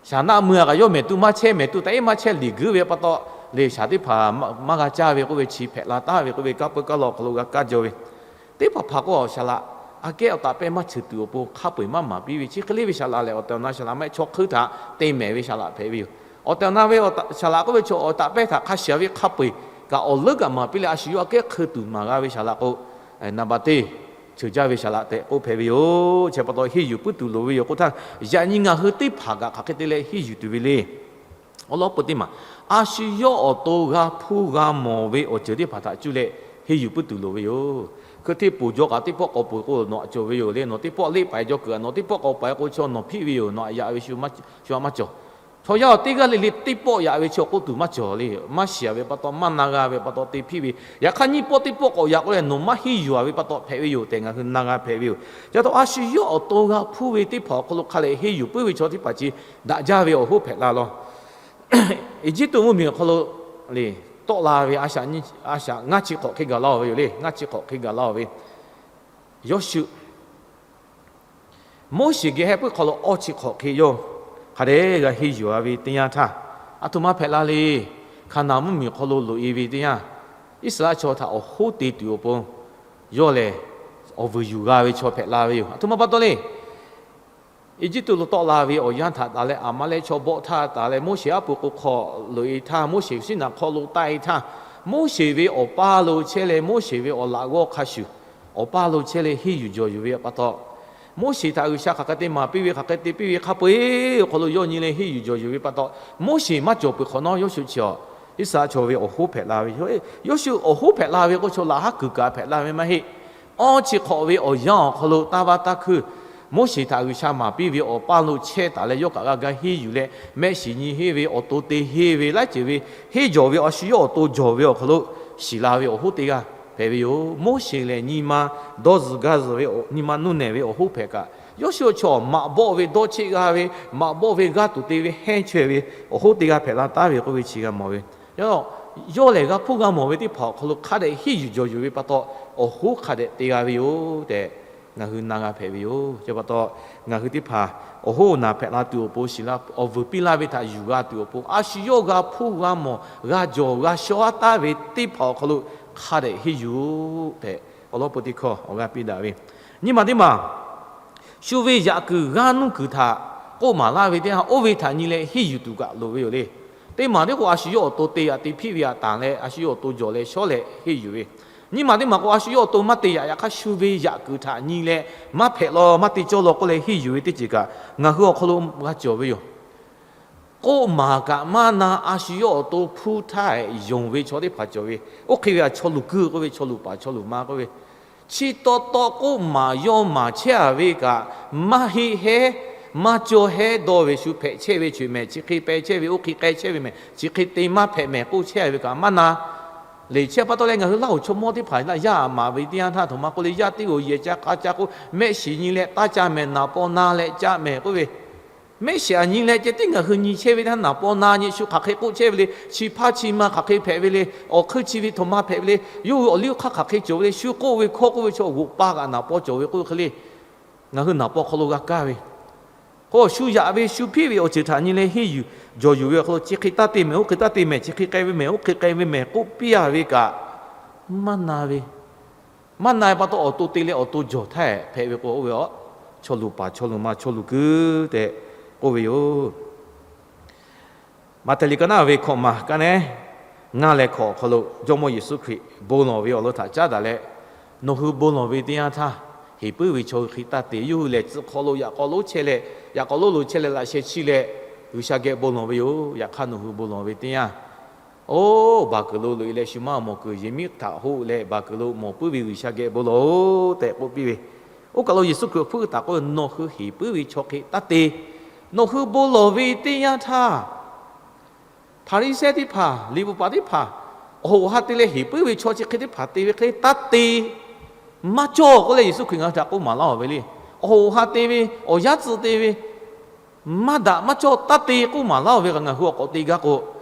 shaˍ naˆ mui-a kaꞈ yawˇ mehˍ tu maˇ chehˇ, mehˍ tu taꞈ iˉ maˇ chehˇ liꞈ guiˇ ve pa taw, le shaˍ teˇ hpaˍ maˇ g'a caˇ ve k'oˆ ve chi hpehꞈ la taˍ ve k'oˆ ve kanˉ peu kanˉ law awˬ hk'aw lo g'a kaˇ jaw ve. Teˇ hpaˍ hpaˍ k'o awˬ shaˍ laꞈ aꞈ kehˉ awˬ taˍ pehˇ maˇ ceuˬ tuˬ awˬ pon hk'a peu-eˬ maˇ maˍ piˇ ve. Chi hk'e le ve shaˍ laꞈ lehˬ, awˬ tehˬ awˬ na shaˍ laꞈ maˇ heˆ, chaw hk'euˇ htaꞈ te mehˍ ve shaˍ laꞈ hpehꞈ ve yoˬ. Awˬ tehˬ awˬ na ve shaˍ laꞈ k'oˆ ve chaw awˬ taˍ pehˇ htaꞈ hk'a shiˍ ve hk'a peu-eˬ kaꞈ awˬ leuˉ kaꞈ maˍ piˇ leh, a shu yawˇ aꞈ kehˉ hk'eu tuˬ maˍ g'a ve shaˍ laꞈ k'o, naˍ baˬ teˇ ceuˬ jaˇ ve shaˍ laꞈ tehꞈ k'oˆ hpehꞈ ve yoˬ. Chi pa taw henˇ yuˬ puiˉ tuˬ loˍ ve yoˬ k'oˆ htaˇ, yaꞈ nyi ngaˬ hui teˇ hpaˍ kaꞈ hk'aˬ hk'e te leh henˇ yuˬ tuˬ ve le. Awˬ lawn peu teˇ maˬ, a shu yawˇ awˬ to g'a hpuˇ g'a mawˬ ve awˬ ceuˬ teˇ hpaˍ htaꞈ cuˇ leh henˇ yuˬ puiˉ tuˬ loˍ ve yoˬ. Hkeu hteˇ poˬ jaw kaꞈ teˇ pawˆ k'awꞈ poˬ k'o nawˬ aꞈ cawˬ ve yoˬ le. Nawˬ teˇ pawˆ leˆ paiˍ jaw kuiˬ a nawˬ teˇ pawˆ k'awꞈ paiˍ k'o, chaw nawˬ hpiˆ ve yoˬ, nawˬ aꞈ yaꞈ ve shu a maˇ cawˬ. Chaw yaˇ teˇ g'aˇ le le teˇ pawˆ yaꞈ ve chi awˬ k'oˆ tuˬ maˇ cawˬ le. Maˇ shiˍ-a ve pa taw, maˇ na g'a ve pa taw te hpiˆ ve. Yaꞈ hk'aˇ nyiˇ pawˆ teˇ pawˆ k'awꞈ yaꞈ k'oˆ leh nawˬ maˇ henˇ yuˬ-a ve pa taw hpehꞈ ve yoˬ tehꞈ ngaˬ hui na g'a hpehꞈ ve yoˬ. Chi pa taw a shu yawˇ awˬ to g'a hpuˇ ve teˇ hpaˍ awˬ hk'aw lo hk'a leh henˇ yuˬ puiˉ ve chaw teˇ hpaˍ chi daꞈ jaˇ ve awˬ hoˉ hpehꞈ la law. Eˇjiˇtuꞈ mvuhˇmiˬ awˬ hk'aw lo le tawˆ la ve a shaꞈ ngaˇ chi hk'awꞈ hk'e gaˬ laˇ-oˬ ve yoˬ le. Ngaˇ chi hk'awꞈ hk'e gaˬ laˇ-oˬ ve Yoˇshuˆ, Moˉseˍ geh heh puiˉ hk'aw lo awˇ chi hk'awꞈ hk'e yawˇ hk'a dehꞈ g'a henˇ yuˬ-a ve teˇ yanˇ htaˇ, aˬ htoꞈ ma hpehꞈ la le. Hkaˍnanˍ mvuhˇmiˬ awˬ hk'aw lo loꞈ-e ve teˇ yanˇ, Iˉsaˍreˍlaˆ chaw htaꞈ awˬ hoˉ te tuˬ awˬ pon yawˇ lehˬ awˬ vuiˬ yuˬ g'a ve chaw hpehꞈ la ve yoˬ. Aˬ htoꞈ ma pa taw le. Eˇjiˇtuꞈ lo tawˆ la ve awˬ yanˇ htaꞈ taˍ leh Aˍmaˍlehˆ chaw bawˆ htaˇ taˍ leh Moˉseˍ aˉ pu k'o hk'aw loꞈ-e htaˇ, Moˉseˍ Siˉnaˍ hk'aw lo taˆ-e htaˇ, Moˉseˍ ve awˬ paˇ lo chehˇ leh Moˉseˍ ve awˬ laꞈ g'awˇ hk'a shuˍ awˬ paˇ lo chehˇ leh henˇ yuˬ jawˬ yuˬ ve pa taw, Moˉseˍ htaꞈ G'uiˬsha hk'aˬ hk'e te maˍ piˇ ve, hk'aˬ hk'e te piˇ ve hk'a peu-eˬ awˬ hk'aw lo yawˇ nyi leh henˇ yuˬ jawˬ yuˬ ve pa taw, Moˉseˍ maˇ cawˬ peuˬ hk'awꞈ nawˉ Yoˇshuˆ chi a Iˉsaˍreˍlaˆ chaw ve awˬ hoˉ hpehꞈ la ve yoˬ. Yoˇshuˆ awˬ hoˉ hpehꞈ la ve k'o, chaw laꞈ haˉ kuiˬ kaꞈ hpehꞈ la ve maˇ heˆ. Awˇ chi hk'awꞈ ve awˬ yanˇ awˬ hk'aw lo taˇ vaˇ taˇ hkuiˇ, Moˉseˍ htaꞈ G'uiˬsha maˍ piˇ ve awˬ paˇ lo chehˇ taˍ leh yawˇ kaꞈ g'a ga henˇ yuˬ leh, mehˆ shiˍ nyi henˇ ve awˬ to te henˇ ve laiˉ ceuˬ ve henˇ jawˬ ve a shu yawˇ awˬ to jawˬ ve awˬ hk'aw lo shiˍ la ve awˬ hoˉ teˇ g'aˇ hpehꞈ ve yoˬ. Moˉseˍ lehˬ nyi ma dawˇ zuhˬ gaˇ zuhˬ ve, nyi ma nuˇ nehˬ ve awˬ hoˉ hpehꞈ kaꞈ, Yoˇshuˆ chaw maꞈ bawˆ ve dawˇ cheˆ g'a ve, maꞈ bawˆ ve g'aˇ tuˬ te ve hehnˇ chaweh ve awˬ hoˉ teˇ g'aˇ hpehꞈ la taˍ ve k'oˆ ve chi g'a mawˬ ve. Yawˇ lehˬ g'a hpuˇ g'a mawˬ ve teˇ hpaˍ awˬ hk'aw lo hk'a dehꞈ henˇ yuˬ jawˬ yuˬ ve pa taw, awˬ hoˉ hk'a dehꞈ te g'a ve yoˬ tehꞈ ngaˬ hui na g'a hpehꞈ ve yoˬ. Chi pa taw, ngaˬ hui teˇ hpaˍ awˬ hoˉ awˬ naˬ hpehꞈ la tuˬ awˬ pon shiˍ la, awˬ vuiˬ piˇ laˇ ve htaꞈ yuˬ g'a tuˬ awˬ pon, a shu yawˇ g'a hpuˇ g'a mawˬ g'a jawˬ g'a shaw-a taˍ ve teˇ hpaˍ awˬ hk'aw lo hk'a dehꞈ henˇ yuˬ tehꞈ awˬ lawn peu teˇ hkawˇ awˬ g'aˇ piˇ daꞈ ve. Nyi ma teˇ maˬ shu ve yaꞈ kuiˬ g'aˇ nuˇ kuiˬ htaꞈ k'oˆ maˍ laˇ ve teˇ yanˇ, oˇ ve htaꞈ nyi leh henˇ yuˬ tuˬ kaꞈ loˍ ve yoˬ le. Teˇ maˬ teˇ k'o, a shu yawˇ awˬ to te yaꞈ te hpiˆ ve htaꞈ tanˬ leh, a shu yawˇ awˬ to jawˬ leh shawˉ leh henˇ yuˬ ve. Nyi ma teˇ maˬ k'o, a shu yawˇ awˬ to maˇ te yaꞈ, yaꞈ hk'aˇ shu ve yaꞈ kuiˬ htaꞈ nyi leh maˇ hpehꞈ law, maˇ te cawˇ law k'oˆ leh henˇ yuˬ ve teˇ ceuˬ kaꞈ ngaˬ hui awˬ hk'aw lo g'a cawˬ ve yoˬ. K'oˆ maˍ kaꞈ maˇ na, a shu yawˇ awˬ to hpuˇ htaˇ yonˍ ve chaw teˇ hpaˍ cawˬ ve. Oˇ hk'e ve a chaw luˬ kuiˇ k'oˆ ve, chaw luˬ paˍ chaw luˬ ma k'oˆ ve, chi taw taw k'oˆ maˍ yawˇ maˍ chehˇ-a ve kaꞈ, maˇ heˆ hehˉ, maˇ cawˇ hehˉ dawˇ ve shu hpehꞈ chehˇ ve, chi mehˬ chi hk'e peh chehˇ ve, oˇ hk'e k'ai chehˇ ve mehˬ, chi hk'e te maˇ hpehꞈ mehˬ k'oˆ chehˇ ve kaꞈ maˇ na. Lehˬ chi pa taw leh ngaˬ hui Laˇ huˍ chaw mawˇ teˇ hpaˍ yaˇ aꞈ maˍ ve teˇ yanˇ htaˇ, htoꞈ ma k'oˆ le, yaˇ teˇ g'aˇ yehˬ ca k'a ca k'o, mehˆ shiˍ nyi leh taˇ ca mehˬ, naˍ paw na leh ca mehˬ k'oˆ ve, mehˆ shiˍ aꞈ nyi leh ceh tiˉ ngaˬ hui nyi chehˇ ve htaˇ naˍ paw na nyi, shu hk'aˬ hk'e k'oˆ chehˇ ve le, chi hpaˇ chi ma hk'aˬ hk'e hpehꞈ ve le, awˬ hkui chi ve htoꞈ ma hpehꞈ ve le, yawˇ hui awˬ liˇ hk'aˇ hk'aˬ hk'e cawˬ ve le, shu k'oˆ ve hkawˇ k'oˆ ve chaw g'oꞈ pa kaꞈ naˍ paw cawˬ ve k'oˆ hk'e le. ngaˬ hui naˍ paw hk'aw lo g'a kaˇ ve, k'o shu yaꞈ ve shu hpiˇ ve awˬ ceuˬ htaꞈ nyi leh henˇ yuˬ jawˬ yuˬ ve awˬ hk'aw lo chi hk'e taˇ te mehˍ, oˇ hk'e taˇ te mehˍ, chi hk'e k'ai ve mehˍ, oˇ hk'e k'ai ve mehˍ k'oˆ piˇ a ve kaꞈ, maˇ na ve, maˇ na ve pa taw awˬ to te leh awˬ to jawˬ htaˇ hpehꞈ ve k'o, oˇ ve a chaw luˬ paˍ chaw luˬ ma chaw luˬ kuiˬ tehꞈ k'oˆ ve yoˬ. Maꞈhtehˍ liꞈ ka naˉ ve hkawꞈ maˬ ka neˉ ngaˇ leh hkawꞈ awˬ hk'aw lo Jawˇmawˇ Yeˍsuˆ Hkriꞈ bon lawˬ ve awˬ lawn htaꞈ caˉ daꞈ leh, nawˬ hui bon lawˬ ve teˇ yanˇ htaˇ, heˍ puiˉ ve chaw hui hk'e taˇ te. Yawˇ hui lehˬ tcuh hk'aw lo yaꞈ k'aw lonˉ chehˇ leh, yaꞈ k'aw lonˉ lo chehˇ leh laꞈ sheh chiˇ leh G'uiˬsha geh bon lawˬ ve yoˬ. Yaꞈ hk'aˇ nawˬ hui bon lawˬ ve teˇ yanˇ, oˇ baˬ kuiˬ lo loꞈ e leh shu maˇ mawˬ kuiˬ, yehˬ miˉ htaꞈ hoˆ leh baˬ kuiˬ lo mawˬ puiˉ ve G'uiˬsha geh bon lawˬ-oꞈ tehꞈ k'oˆ piˇ ve. Oˇ kaˬ lo Yeˍsuˆ Hkriꞈ awˬ hpfuhˇ taˍ k'oˆ ve, nawˬ hui heˍ puiˉ ve chaw hk'e taˇ te. Nawˬ hui bon lawˬ ve teˇ yanˇ htaˇ, Hpaˍriˍsehˇ teˇ hpaˍ, liꞈ bvuhꞈ paˍ teˇ hpaˍ, awˬ hoꞈ ha te leh heˍ puiˉ ve chaw chi hk'e teˇ hpaˍ te ve hk'e taˇ te, maˇ cawˇ k'oˆ leh Yeˍsuˆ Hkriꞈ ngaˬ hui htaꞈ k'oˆ maˍ laˇ-oˬ ve le. Awˬ hoꞈ ha te ve, awˬ yanˇ tcuh te ve, maˇ daꞈ maˇ cawˇ taˇ te k'oˆ maˍ laˇ-oˬ ve kaꞈ, ngaˬ hui awˬ k'awꞈ te gaˇ k'o,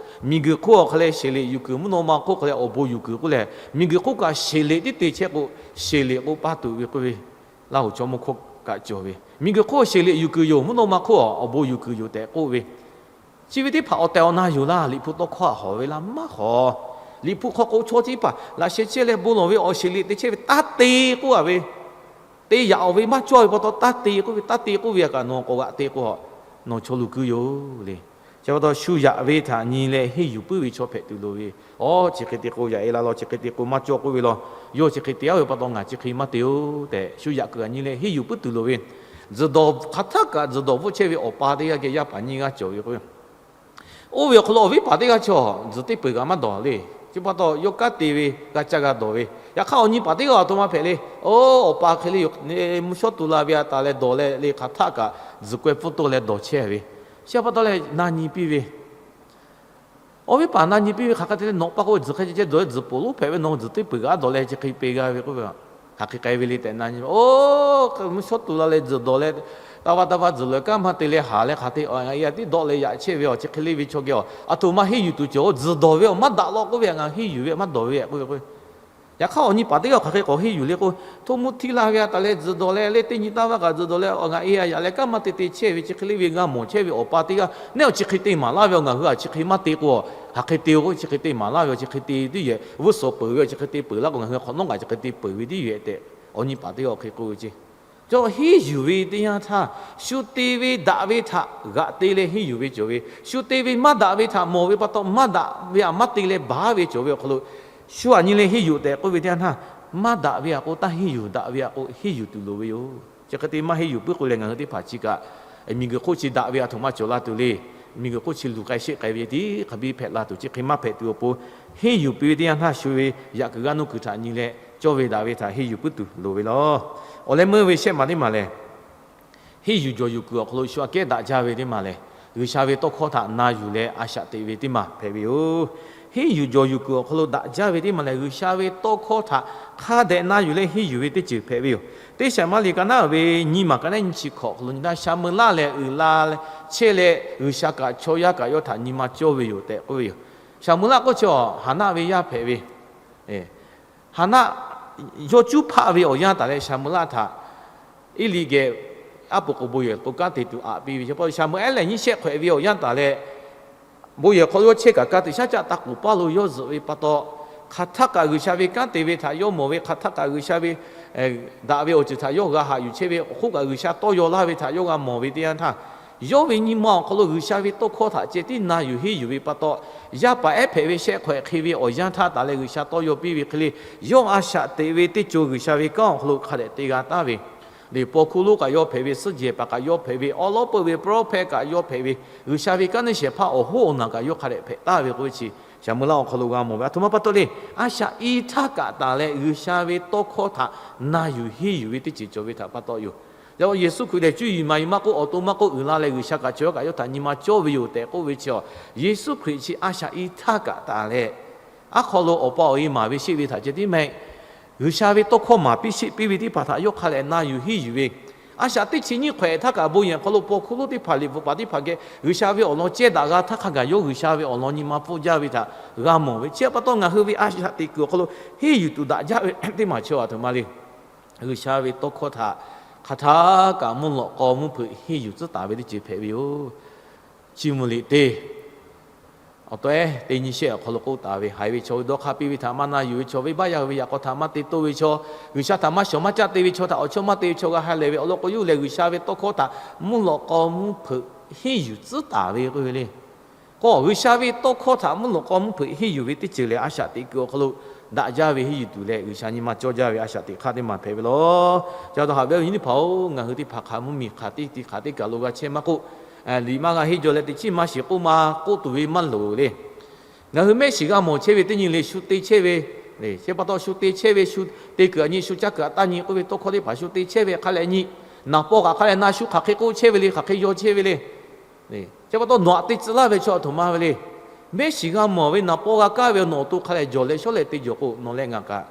miˬguiˬ hk'oˆ awˬ hk'aw leh sheˍ leꞈ yuˬ kuiˬ, mvuhˇ naw ma hk'oˆ hk'aw leh awˬ bon yuˬ kuiˬ k'oˆ leh, miˬguiˬ hk'oˆ kaꞈ sheˍ leꞈ tiˉ te chehˇ k'o, sheˍ leꞈ k'o paˇ tuˬ ve k'oˆ ve, Laˇ hoꞈ chaw mawˇ hkawˇ kaꞈ cawˬ ve, miˬguiˬ hk'oˆ sheˍ leꞈ yuˬ kuiˬ yoˬ, mvuhˇ naw ma hk'oˆ awˬ bon yuˬ kuiˬ yoˬ tehꞈ k'oˆ ve, chi ve teˇ hpaˍ awˬ tehˬ awˬ na yoˬ laˇ. Liꞈ hpu tawˇ hkawˇ htaꞈ hawˍ ve laˇ maˇ hawˍ. Liꞈ hpu hk'aw k'o chaw teˇ hpaˍ laꞈ sheh chehˇ leh bon lawˬ ve awˬ sheˍ leꞈ te chehˇ ve taˇ te k'oˆ a ve, te yaꞈ-oˬ ve maˇ cawˇ ve pa taw taˇ te k'oˆ ve, taˇ te k'oˆ ve a kaꞈ nawˬ k'awꞈ g'aꞈ te k'o, nawˬ chaw luˬ kuiˬ yoˬ le. Chi pa taw shu yaꞈ ve htaꞈ nyi leh henˇ yuˬ puiˉ ve chaw hpehꞈ tuˬ loˍ ve. Aˬ, chi hk'e te k'o yaꞈ e la law, chi hk'e te k'o maˇ cawˇ k'oˆ ve law. Yawˇ chi hk'e te aˉ ve pa taw ngaˬ chi hk'e maˇ te-oˬ tehꞈ shu yaꞈ kuiˬ htaꞈ nyi leh henˇ yuˬ puiˉ tuˬ loˍ ve. Tzuhˬ dawˬ hk'aˬ htaˆ kaꞈ tzuhˬ dawˬ bvuhˆ chehˇ ve awˬ pa teˇ g'aˇ geh yaˇ paˍ nyiˇ g'aˇ cawˬ ve k'o, oˇ ve awˬ hk'aw lo awˬ viˉ paˍ teˇ g'aˇ chaw tzuhˬ teˇ peuˬ kaꞈ maˇ dawˬ le. Chi pa taw yawˇ kanˉ te ve g'a caˇ g'a dawˬ ve. Yaꞈ hk'aˇ awˬ nyi paˍ teˇ g'aˇ aˬ htoꞈ ma hpehꞈ le. Oˇ, awˬ pa hk'e le yoˬ, mvuhˇ shawˉ tu la ve a taˍ leh dawˬ leh le hk'aˬ htaˆ kaꞈ tzuhˬ k'aweh pfuhˇ tawˆ leh dawˬ chehˇ ve. Chi pa taw leh na nyi piˇ ve, awˬ viˉ paˍ na nyi piˇ ve hk'aˬ hk'e te leh nawˬ pa k'o tzuhˬ hk'e ceh ceh dawˬ leh tzuhˬ poˬ lonˉ hpehꞈ ve, nawˬ tzuhˬ teˇ peuˬ g'a dawˬ leh chi hk'e peˬ g'a ve k'oˆ ve, hk'aˬ hk'e k'ai ve le tehꞈ na nyi. Oˇ, mvuhˇ shawˉ tu la leh tzuhˬ dawˬ leh, taˇ va taˇ va tzuhˬ leh kanˉ maˇ te leh haˍ leh hk'aˬ hk'e te awˬ ngaˬ e a tiˉ dawˆ leh yaꞈ chehˇ ve awˬ chi hk'e le ve chaw geh aˬ htoꞈ ma henˇ yuˬ tuˬ cawˬ-oˬ. Tzuhˬ dawˬ ve awˬ maˇ daꞈ law k'oˆ ve, ngaˬ henˇ yuˬ ve maˇ dawˬ ve k'oˆ ve k'o, yaꞈ hk'aˇ awˬ nyi paˍ teˇ g'aˇ hk'aˬ hk'e k'awꞈ henˇ yuˬ le k'o, htoˇ mvuhˇ htiˇ la ve a taˍ leh tzuhˬ dawˬ leh le teˇ nyi taˇ va kaꞈ tzuhˬ dawˬ leh awˬ ngaˬ e a yaꞈ leh kanˉ maˇ te te chehˇ ve chi hk'e le ve g'a mawˬ chehˇ ve awˬ pa teˇ g'aˇ, neˉ awˬ chi hk'e te maˍ laˇ ve awˬ ngaˬ hui a chi hk'e maˇ te k'o, hk'aˬ hk'e te-o k'o, chi hk'e te maˍ laˇ ve awˬ chi hk'e te tiˉ yehˬ, vuˉ suhˍ peuˬ ve awˬ chi hk'e te peuˬ laˇ k'o, ngaˬ hui hk'awꞈ nawˉ kaꞈ chi hk'e te peuˬ ve tiˉ yehˬ tehꞈ awˬ nyi paˍ teˇ g'aˇ hk'e k'oˆ ve ceˇ. Chaw henˇ yuˬ ve teˇ yanˇ htaˇ, shu te ve daꞈ ve htaꞈ g'aꞈ te leh henˇ yuˬ ve cawˬ ve, shu te ve maˇ daꞈ ve htaꞈ mawˬ ve pa taw maˇ daꞈ ve htaꞈ maˇ te leh baˬ ve cawˬ ve awˬ hk'aw lo, shu aꞈ nyi leh henˇ yuˬ tehꞈ k'oˆ ve teˇ yanˇ htaˇ, maˇ daꞈ ve htaꞈ k'o taˇ henˇ yuˬ, daꞈ ve htaꞈ k'o henˇ yuˬ tuˬ loˍ ve yoˬ. Chi hk'e te maˇ henˇ yuˬ puiˉ k'o leh ngaˬ hui teˇ hpaˍ chi kaꞈ miˬguiˬ hk'oˆ chi daꞈ ve a htoꞈ ma cawˬ la tuˬ le. Miˬguiˬ hk'oˆ chi luˬ k'ai sheˆ k'ai ve tiˉ hk'a biˇ hpehꞈ la tuˬ chi hk'e maˇ hpehꞈ tuˬ awˬ pon, henˇ yuˬ piˇ ve teˇ yanˇ htaˇ shu ve yaꞈ kuiˬ g'aˇ nuˇ kuiˬ htaꞈ nyi leh cawˇ ve daꞈ ve htaꞈ henˇ yuˬ puiˉ tuˬ loˍ ve law. Awˬ leh meuˇ ve shehˆ maˬ teˇ maˬ lehˬ, henˇ yuˬ jawˬ yuˬ kuiˬ awˬ hk'aw lo shu aꞈ kehˉ daꞈ jaˇ ve teˇ maˬ lehˬ, G'uiˬsha ve tawˇ hkawˇ htaꞈ na yuˬ leh a shaꞈ teꞈ ve teˇ maˬ hpehꞈ ve yoˬ. Henˇ yuˬ jawˬ yuˬ kuiˬ awˬ hk'aw lo daꞈ jaˇ ve teˇ maˬ lehˬ, G'uiˬsha ve tawˇ hkawˇ htaꞈ hk'a dehꞈ na yuˬ leh henˇ yuˬ ve teˇ ceuˬ hpehꞈ ve yoˬ. Teˇ Saˍmaˍriˆ ka naˉ ve nyiˇ maˬ ka naˉ nyiˇ chi hkawꞈ awˬ hk'aw lo nyi htaˇ, Saˍmuˍlaˆ lehˬ uiˍ la chehˇ leh G'uiˬsha kaꞈ chaw yaˇ kaꞈ yawˇ htaꞈ nyi ma cawˇ ve yoˬ tehꞈ k'oˆ ve yoˬ. Saˍmuˍlaˆ k'oˆ chi Haˍnaˆ ve yaˇ hpehꞈ ve, Haˍnaˆ yawˇ cuˉ hpaˆ ve awˬ yanˇ taˍ leh Saˍmuˍlaˆ htaꞈ Eˇliˆ geh aˉ po k'o bon yehˬ k'o kanˉ te tuˬ aꞈ piˇ ve. Chi pa Saˍmuˍeˍlaˆ nyiˇ shehˆ hk'awehꞈ ve awˬ yanˇ taˍ leh, bon yehˬ hk'aw lo yawˇ chehˇ kaꞈ ka tiꞈ shaˉ caˆ taˇ k'oˍ paˇ lo yawˇ zuhꞈ ve pa taw, hk'aˬ htaˆ kaꞈ G'uiˬsha ve kanˉ te ve htaꞈ yawˇ mawˬ ve, hk'aˬ htaˆ kaꞈ G'uiˬsha ve daꞈ ve awˬ ceuˬ htaꞈ yawˇ g'a haꞈ yuˬ chehˇ ve, awˬ hk'oˆ kaꞈ G'uiˬsha tawˇ yaw laˇ ve htaꞈ yawˇ g'a mawˬ ve teˇ yanˇ htaˇ, yawˇ ve nyi ma awˬ hk'aw lo G'uiˬsha ve tawˇ hkawˇ htaꞈ ceh tiˉ na yuˬ henˇ yuˬ ve pa taw, yaˇ paˍ ehˉ hpehꞈ ve shehˆ hk'awehꞈ hk'e ve awˬ yanˇ htaˇ taˍ leh G'uiˬsha tawˇ yaw piˇ ve hk'e le, yawˇ a shaꞈ teꞈ ve teˇ co G'uiˬsha ve kanˉ awˬ hk'aw lo hk'a dehꞈ te g'a taˍ ve, liꞈ paw hkuˇ lonˉ kaꞈ yawˇ hpehꞈ ve, suhˉ jehˬ paˍ kaꞈ yawˇ hpehꞈ ve, awˉ lawˉ peuˇ ve prophet kaꞈ yawˇ hpehꞈ ve, G'uiˬsha ve kanˉ neˇ shehˍ hpaˇ awˬ hoˉ awˬ naˬ kaꞈ yawˇ hk'a dehꞈ hpehꞈ taˍ ve k'oˆ ve chi, Saˍmuˍlaˆ awˬ hk'aw lo g'a mawˬ ve. A htoꞈ ma pa taw le, a shaꞈ i htaˇ kaꞈ taˍ leh G'uiˬsha ve tawˇ hkawˇ htaꞈ na yuˬ henˇ yuˬ ve teˇ ceuˬ cawˬ ve htaꞈ pa taw yoˬ. Yeˍsuˆ Hkriꞈ lehˬ cuˇ yiˍ maˍ yiˍ maˇ k'oˆ, awˬ to maˇ k'oˆ, uiˍ la leh G'uiˬsha kaꞈ chaw yaˇ kaꞈ yawˇ htaꞈ nyi ma cawˇ ve yoˬ tehꞈ k'oˆ ve chi, Yeˍsuˆ Hkriꞈ chi a shaꞈ i htaˇ kaꞈ taˍ leh, aˉ hk'aw lo awˬ pa awˬ e maˍ ve sheˆ ve htaꞈ ceh tiˉ maˇ heˆ. G'uiˬsha ve tawˇ hkawˇ maˍ piˇ sheˆ piˇ ve teˇ hpaˍ htaꞈ yawˇ hk'a dehꞈ na yuˬ henˇ yuˬ ve, a shaꞈ teˇ chi nyiˇ hk'awehꞈ htaˇ kaꞈ bon yehˬ hk'aw lo paw hkuˇ lonˉ teˇ hpaˍ, liꞈ bvuhꞈ paˍ teˇ hpaˍ geh G'uiˬsha ve awˬ lawn cehˇ daꞈ g'a htaˇ hk'a gaˬ yawˇ G'uiˬsha ve awˬ lawn nyi ma pfuhˇ jaˇ ve htaꞈ g'a mawˬ ve. Chi pa taw ngaˬ hui ve a shaꞈ teꞈ kuiˬ awˬ hk'aw lo henˇ yuˬ tuˬ daꞈ jaˇ ve teˇ maˬ chi a htoꞈ ma le. G'uiˬsha ve tawˇ hkawˇ htaꞈ hk'aˬ htaˇ kaꞈ mvuhˇ lawꞈ k'aw mvuhˇ hpeuꞈ henˇ yuˬ tcuhˉ taˍ ve teˇ ceuˬ hpehꞈ ve yoˬ. Chi mvuhˇ liꞈ teˇ awˬ tawehˉ teˇ nyiˇ shehˆ awˬ hk'aw lo k'oˆ taˍ ve, haiˬ ve chaw hui dawˇ hk'aˇ piˇ ve htaꞈ maˇ na yuˬ ve chaw, venˇbaˆ yaˇ hui ve yaꞈ k'aw htaꞈ maˇ te toˇ ve chaw, G'uiˬsha htaꞈ maˇ shawˍ maˇ caˆ te ve chaw htaꞈ awˬ chawˇ maˇ te ve chaw g'a ha lehˬ ve awˬ lawn k'o, yawˇ hui lehˬ G'uiˬsha ve tawˇ hkawˇ htaꞈ mvuhˇ lawꞈ k'aw mvuhˇ hpeuꞈ henˇ yuˬ tcuhˉ taˍ ve k'oˆ ve le. K'o, G'uiˬsha ve tawˇ hkawˇ htaꞈ mvuhˇ lawꞈ k'aw mvuhˇ hpeuꞈ henˇ yuˬ ve teˇ ceuˬ lehˬ, a shaꞈ teꞈ kuiˬ awˬ hk'aw lo daꞈ jaˇ ve henˇ yuˬ tuˬ leh, G'uiˬsha nyi ma cawˇ jaˇ ve a shaꞈ teꞈ hk'aˇ teˇ maˬ hpehꞈ ve law. Ca taw haꞈ ve awˬ viˉ nyi teˇ hpaˍ-oˬ, ngaˬ hui teˇ hpaˍ hk'a mvuhˇmiˬ hk'aˬ teˇ ti hk'aˬ teˇ kaˬ lo g'a chehˇ maˇ k'oˆ, liꞈ maˇ g'a henˇ jaw leh teˇ chiˉ maˇ shiˍ k'oˆ maˇ k'oˆ tuˬ ve maˇ loˍ le. Ngaˬ hui mehˆ shiˍ g'a mawˬ chehˇ ve teˇ nyi le shu te chehˇ ve, chi pa taw shu te chehˇ ve, shu te kuiˬ aꞈ nyi, shu caˇ kuiˬ aꞈ taˇ nyi k'oˆ ve tawˇ hkawˇ teˇ hpaˍ shu te chehˇ ve hk'a lehˬ nyi, naˍ paw kaꞈ hk'a lehˬ na shu hk'aˬ hk'e k'oˆ chehˇ ve le, hk'aˬ hk'e yaw chehˇ ve le. Chi pa taw nawˬ aꞈ te tcuh laˇ ve chaw aˬ htoꞈ ma ve le. Mehˆ shiˍ g'a mawˬ ve naˍ paw g'a kaˇ ve nawˬ awˬ to hk'a lehˬ jawˬ leh shawˉ leh te jawˬ k'o, nawˬ leh ngaˬ kaꞈ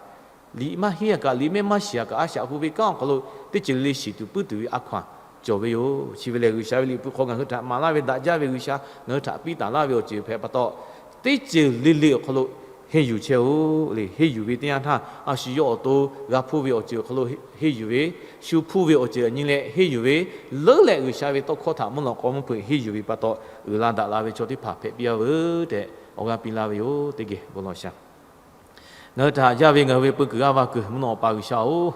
liꞈ maˇ henˇ kaꞈ, liꞈ mehˆ maˇ shiˍ kaꞈ, a shaꞈ hu ve kanˉ awˬ hk'aw lo teˇ ceuˬ le le shiˍ tuˬ puiˉ tuˬ ve a hkaw-anˬ cawˬ ve yoˬ. Chi ve lehˬ, G'uiˬsha ve liꞈ hpu hk'aw ngaˬ hui htaꞈ maˍ laˇ ve daꞈ jaˇ ve G'uiˬsha ngaˬ hui htaꞈ piˇ taˍ laˇ ve awˬ ceuˬ hpehꞈ pa taw, teˇ ceuˬ le le awˬ hk'aw lo henˇ yuˬ chehˇ-oˬ le. Henˇ yuˬ ve teˇ yanˇ htaˇ, a shu yawˇ awˬ to g'a hpuˇ ve awˬ ceuˬ awˬ hk'aw lo henˇ yuˬ ve, shu hpuˇ ve awˬ ceuˬ aꞈ nyi leh henˇ yuˬ ve, leuˉ leh G'uiˬsha ve tawˇ hkawˇ htaꞈ mvuhˇ lawꞈ k'aw mvuhˇ hpeuꞈ henˇ yuˬ ve pa taw, uiˍ la daꞈ la ve chaw teˇ hpaˍ hpehꞈ piˇ-a veuˬ tehꞈ awˬ g'aˇ piˇ laˇ ve yoˬ. Teˇ geh bon lawˬ shaˍ. Ngaˬ hui htaꞈ haꞈ jaˇ ve ngaˬ hui ve peu kuiˬ g'aˇ va kuiˬ mvuhˇ naw Awˬ pa G'uiˬsha-oˬ,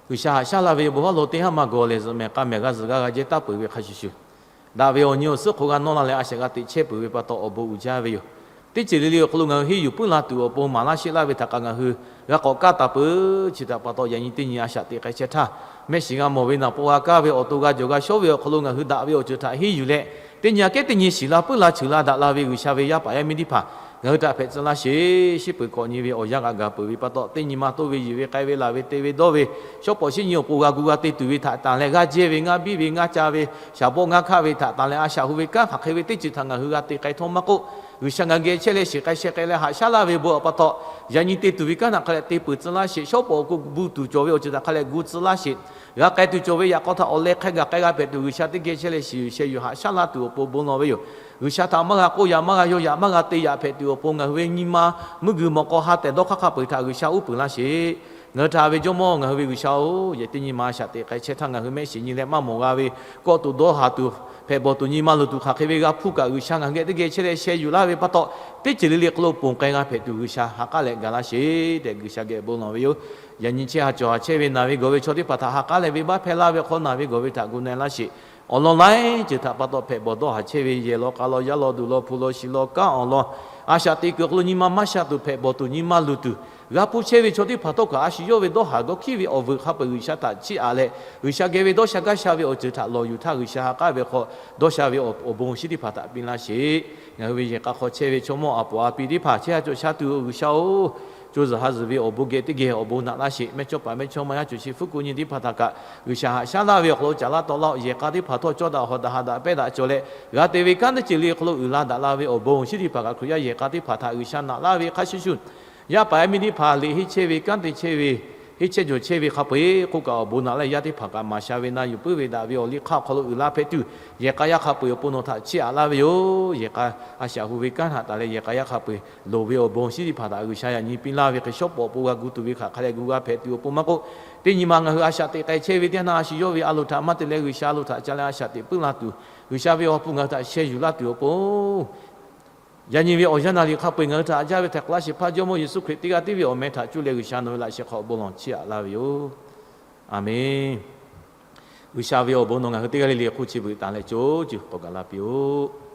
G'uiˬsha haꞈ shaˉ laˇ ve bon hawˉ lo teˇ haˉ maˇ gawˬ leh zuhꞈ mehˍ k'a mehˍ g'a zuhꞈ g'a g'a jehˇ taˍ peuˬ ve hk'a shuˍ shuˍ, daꞈ ve awˬ nyi awˬ suhˉ hk'oˆ g'a nawˇ la leh a shaꞈ g'a teꞈ chehˇ peuˬ ve pa taw awˬ bon uiˍ jaˇ ve yoˬ. Teˇ ceuˬ le le awˬ hk'aw lo ngaˬ hui henˇ yuˬ puiˉ la tuˬ awˬ pon maˍ laˇ sheˆ laˇ ve htaꞈ kaꞈ ngaˬ hui g'a k'awꞈ kaˇ taˍ peuˬ. Chi htaꞈ pa taw yaꞈ nyi teˇ nyi a shaꞈ teꞈ k'ai chehˇ htaˇ, mehˆ shiˍ g'a mawˬ ve naˍ paw g'a kaˇ ve awˬ to g'a jawˬ g'a shawˉ ve awˬ hk'aw lo ngaˬ hui daꞈ ve awˬ ceuˬ htaꞈ henˇ yuˬ leh, teˇ nyi aꞈ kehˉ teˇ nyi shiˍ la puiˉ la cheuˬ la daꞈ la ve G'uiˬsha ve yaˇ paˍ yaˇ miˇ teˇ hpaˍ ngaˬ hui htaꞈ hpehꞈ tcuh laˇ sheˍ. Shiˉ peuˬ hkawꞈ nyi ve awˬ yanˇ g'aꞈ gaˬ peuˬ ve pa taw, teˇ nyi ma toˇ ve yuˬ ve k'ai ve laˬ ve te ve dawˇ ve, shawˉ pawˍ shiˉ nyi awˬ pon g'a gu g'a te tuˬ ve htaꞈ tanˬ leh g'aˇ jehˇ ve ngaˇ biˇ ve ngaˇ ca ve shaˍ bawˆ ngaˇ hkaˆ ve htaꞈ tanˬ leh a shaꞈ hu ve kanˉ hk'aˬ hk'e ve teˇ ceuˬ htaꞈ ngaˬ hui g'a te k'ai htawˇ maˇ k'oˆ, G'uiˬsha ngaˬ geh chehˇ leh shiˍ k'ai sheh k'ai leh haꞈ shaˉ laˇ ve bon awˬ pa taw, yaꞈ nyi te tuˬ ve kanˉ htaꞈ hk'a leh te peuˬ tcuh laˇ sheˍ. Shawˉ pawˍ awˬ pon gu tuˬ cawˬ ve awˬ ceuˬ htaꞈ hk'a leh gu tcuh laˇ sheˍ. G'a k'ai tuˬ cawˬ ve yaꞈ k'aw htaꞈ awˬ leh hk'e gaˬ k'ai g'a hpehꞈ tuˬ G'uiˬsha teˇ geh chehˇ leh shiˍ yuˬ sheh yuˬ haꞈ shaˉ laˇ tuˬ awˬ pon bon lawˬ ve yoˬ. G'uiˬsha htaꞈ maˇ g'a k'oˆ yaꞈ maˇ g'a yaw yaꞈ maˇ g'a te yaꞈ hpehꞈ tuˬ awˬ pon ngaˬ hui ve nyi ma mvuhˇ guiˬ mawˬ k'aw ha tehˬ dawˇ hk'aˇ hk'a peu-eˬ htaꞈ G'uiˬsha uˉ peunˍ laˇ sheˍ. Ngaˬ hui htaꞈ ve Jawˇmawˇ ngaˬ hui ve G'uiˬsha-oˬ, yehˬ teˇ nyi ma a shaꞈ teꞈ k'ai chehˇ htaˇ ngaˬ hui mehˆ shiˍ nyi leh maˇ mawˬ g'a ve, kawˆ tuˬ dawˇ haˍ tuˬ hpehꞈ bawˬ tuˬ nyi ma luˬ tuˬ hk'aˬ hk'e ve g'a hpuˇ kaꞈ G'uiˬsha ngaˬ hui geh teˇ geh chehˇ leh sheh yuˬ laˇ ve pa taw, teˇ ceuˬ le le hk'aw lo ponˬ k'ai g'a hpehꞈ tuˬ G'uiˬsha ha k'aˉ leh gaˬ laˇ sheˍ tehꞈ G'uiˬsha geh bon lawˬ ve yoˬ. Yaꞈ nyi chehˇ ha cawˬ ha chehˇ ve naˬ ve gawˬ ve chaw teˇ hpaˍ htaꞈ ha k'aˉ leh venˇbaˆ hpehˇ laˇ ve hk'aw naˬ ve gawˬ ve htaꞈ gu na-e laˇ sheˍ. Awˬ lawn laiˉ ceuˬ htaꞈ pa taw hpehꞈ bawˬ dawˇ haˍ chehˇ ve yehˬ law k'a law yaˇ law duˬ law hpu law shi law kanˉ awˬ lawn, a shaꞈ teꞈ kuiˬ awˬ hk'aw lo nyi ma maˇ sha tuˬ hpehꞈ bawˬ tuˬ nyi ma luˬ tuˬ g'a hpuˇ chehˇ ve chaw teˇ hpaˍ htawˇ kaꞈ a shu yawˇ ve dawˇ haˍ gawˇ hkiˉ ve awˬ vuiˬ hk'a peu-eˬ G'uiˬsha htaꞈ chiˇ aꞈ leh, G'uiˬsha geh ve dawˇ sha gaˇ sha ve awˬ ceuˬ htaꞈ lawˬ yuˬ htaˇ G'uiˬsha ha k'aˉ ve hk'aw dawˇ sha ve awˬ bon shinˉ teˇ hpaˍ htaꞈ piˇ laˇ sheˍ. Ngaˬ hui ve yehˬ k'a hk'aw chehˇ ve chaw mawˇ a poˍ a pi teˇ hpaˍ chehˇ ha cawˬ sha tuˬ-oˬ, co zuhˬ ha zuhˬ ve awˬ bon geh teˇ geh awˬ bon naꞈ laˇ sheˍ. Mehˇchawˇpaˍ mehˇchawˇma yaˇ cawˬ sheˍ hpfuhˇ ku nyi teˇ hpaˍ htaꞈ kaꞈ G'uiˬsha haꞈ shaˉ laˇ ve awˬ hk'aw lo caˍ laˇ taw laˇ-oˬ. Yehˬ k'a teˇ hpaˍ htawˇ cawˇ daꞈ hawˍ daꞈ ha daꞈ pehˇ daꞈ cawˬ leh, g'a te ve kanˉ teˇ ceuˬ le hk'aw lo uiˍ la daꞈ la ve awˬ bon shinˉ teˇ hpaˍ kaꞈ Hkriꞈ yaˇ yehˬ k'a teˇ hpaˍ htaꞈ G'uiˬsha naꞈ laˇ ve hk'a shuˍ shuˍ, yaˇ paˍ yaˇ miˇ teˇ hpaˍ liꞈ henˇ chehˇ ve kanˉ te chehˇ ve, henˇ chehˇ jawˬ chehˇ ve hk'a peu-eˬ k'oˆ kaꞈ awˬ bon naꞈ leh yaˇ teˇ hpaˍ kaꞈ maˍ sha ve na yuˬ puiˉ ve daꞈ ve awˬ liˇ hk'aˇ awˬ hk'aw lo uiˍ la hpehꞈ tuˬ, yehˬ k'a yaˇ hk'a peu-eˬ awˬ pon nawˬ htaꞈ chiˇ aꞈ laˇ ve yoˬ. Yehˬ k'a a shaꞈ hu ve kanˉ htaꞈ tanˬ leh yehˬ k'a yaˇ hk'a peu-eˬ loˍ ve awˬ bon shinˉ teˇ hpaˍ htaꞈ G'uiˬsha yaꞈ nyi piˇ laˇ ve hk'e shawˉ pawˍ awˬ pon g'a gu tuˬ ve hk'aˬ hk'e leh gu g'a hpehꞈ tuˬ awˬ pon maˇ k'oˆ, teˇ nyi ma ngaˬ hui a shaꞈ teꞈ k'ai chehˇ ve teˇ yanˇ htaˇ a shu yawˇ ve a loˍ htaꞈ maˇ te leh G'uiˬsha a loˍ htaꞈ ca leh a shaꞈ teꞈ puiˉ la tuˬ, G'uiˬsha ve awˬ ha hpu ngaˬ hui htaꞈ sheh yuˬ laˇ tuˬ awˬ pon, yaꞈ nyi ve awˬ yanˇ naˍ riˍ hk'a peu-eˬ ngaˬ hui htaꞈ haꞈ jaˇ ve htaꞈ k'oˆ laˇ sheˍ hpaˇ Jawˇmawˇ Yeˍsuˆ Hkriꞈ teˇ g'aˇ tiˉ ve awˬ meh htaꞈ cuˇ leh G'uiˬsha nawˬ ve laꞈ sheh hk'aw bon lawˬ chiˇ aꞈ laˇ ve yoˬ. Aˍmenˇ. G'uiˬsha ve awˬ bon nawˬ ngaˬ hui teˇ g'aˇ le le hk'oˆ chi beuꞈ tanˬ leh co co k'awꞈ gaˬ la piˇ-oˆ.